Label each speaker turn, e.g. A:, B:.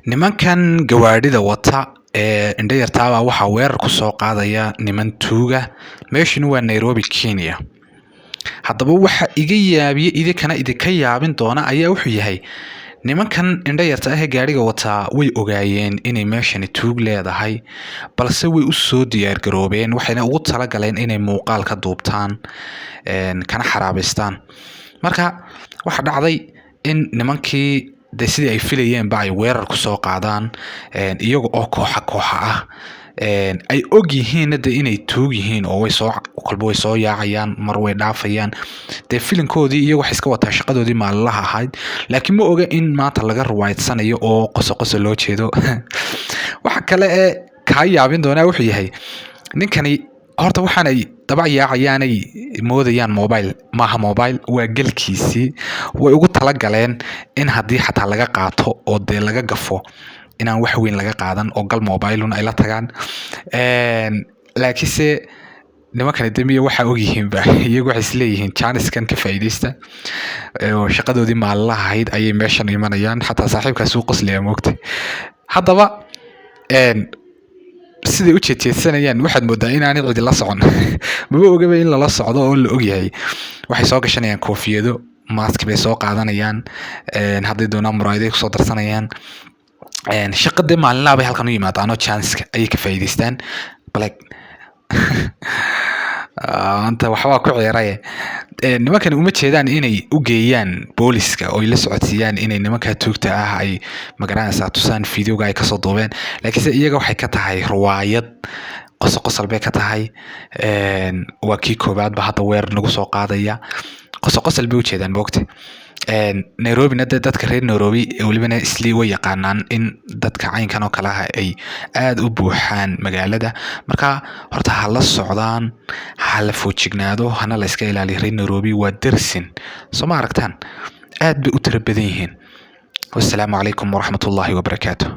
A: Nimankan gawaadhida wata ee indhayartaabaa waxaa weerar ku soo qaadaya niman tuuga. Meeshuna waa Nairobi, Kenya. Haddaba waxa iga yaabiye, idinkana idinka yaabin doona, ayaa wuxuu yahay nimankan indhayarta ah ee gaadhiga wataa way ogaayeen inay meeshani tuug leedahay, balse way u soo diyaargaroobeen, waxayna ugu talagaleen inay muuqaal ka duubtaan kana xaraabaystaan. Marka waxaa dhacday in nimankii de sidii ay filayeenba ay weerar kusoo qaadaan, iyaga oo kooxa kooxa ah, ay og yihiinna de inay tuug yihiin, oo way soo kolba way soo yaacayaan, mar way dhaafayaan. Dee filinkoodii iyo waxay iska wataa shaqadoodii maalinlaha ahayd, laakiin ma oga in maanta laga ruwaadsanayo oo qoso qoso loo jeedo. Waxa kale ee kaa yaabin doonaa wuxuu yahay ninkani horta waxaanay daba yaacayaanay moodayaan mobile maaha, mobile waa galkiisii. Way ugu talagaleen in haddii xataa laga qaato oo dee laga gafo, inaan wax weyn laga qaadan oo gal mobilun ay la tagaan. Laakiinse nimankani demiya waxaa ogyihiinba, iyagu waxay isleeyihiin jaaniskan ka faa'iidaysta, oo shaqadoodii maalinlaha ahayd ayay meeshan imanayaan. Xataa saaxiibkaasi uu qoslaya, moogtay. Haddaba siday u jeedjeedsanayaan waxaad moodaa inaanay cidi la socon. Maba ogaba in lala socdo oo la ogyahay. Waxay soo gashanayaan koofiyado, mask bay soo qaadanayaan, hadday doonaan muraayaday kusoo darsanayaan. Shaqadii maalinlaha bay halkan u yimaadaanoo chanceska ayay ka faa'iidaystaan. Balek maanta waxbaa ku ciyaaraye. Nimankani uma jeedaan inay u geeyaan booliska oo ay la socodsiiyaan inay nimanka tuugta ah ay magaranaysaa tusaan videoga ay kasoo duubeen, laakiinse iyaga waxay ka tahay ruwaayad, qosol qosol bay ka tahay. Waa kii koowaad ba hadda weerar nagu soo qaadaya. Qosol qosol bay ujeedaan, moogta. Nairobina dee dadka reer Nairobi welibana Islii way yaqaanaan in dadka caynkan oo kale ah ay aada u buuxaan magaalada. Marka horta ha la socdaan, ha la foojignaado, hana la iska ilaaliyo. Reer Nairobi waa dersin, soo ma aragtaan? Aad bay u tiro badan yihiin. Wassalaamu calaykum waraxmatullaahi wabarakaatu.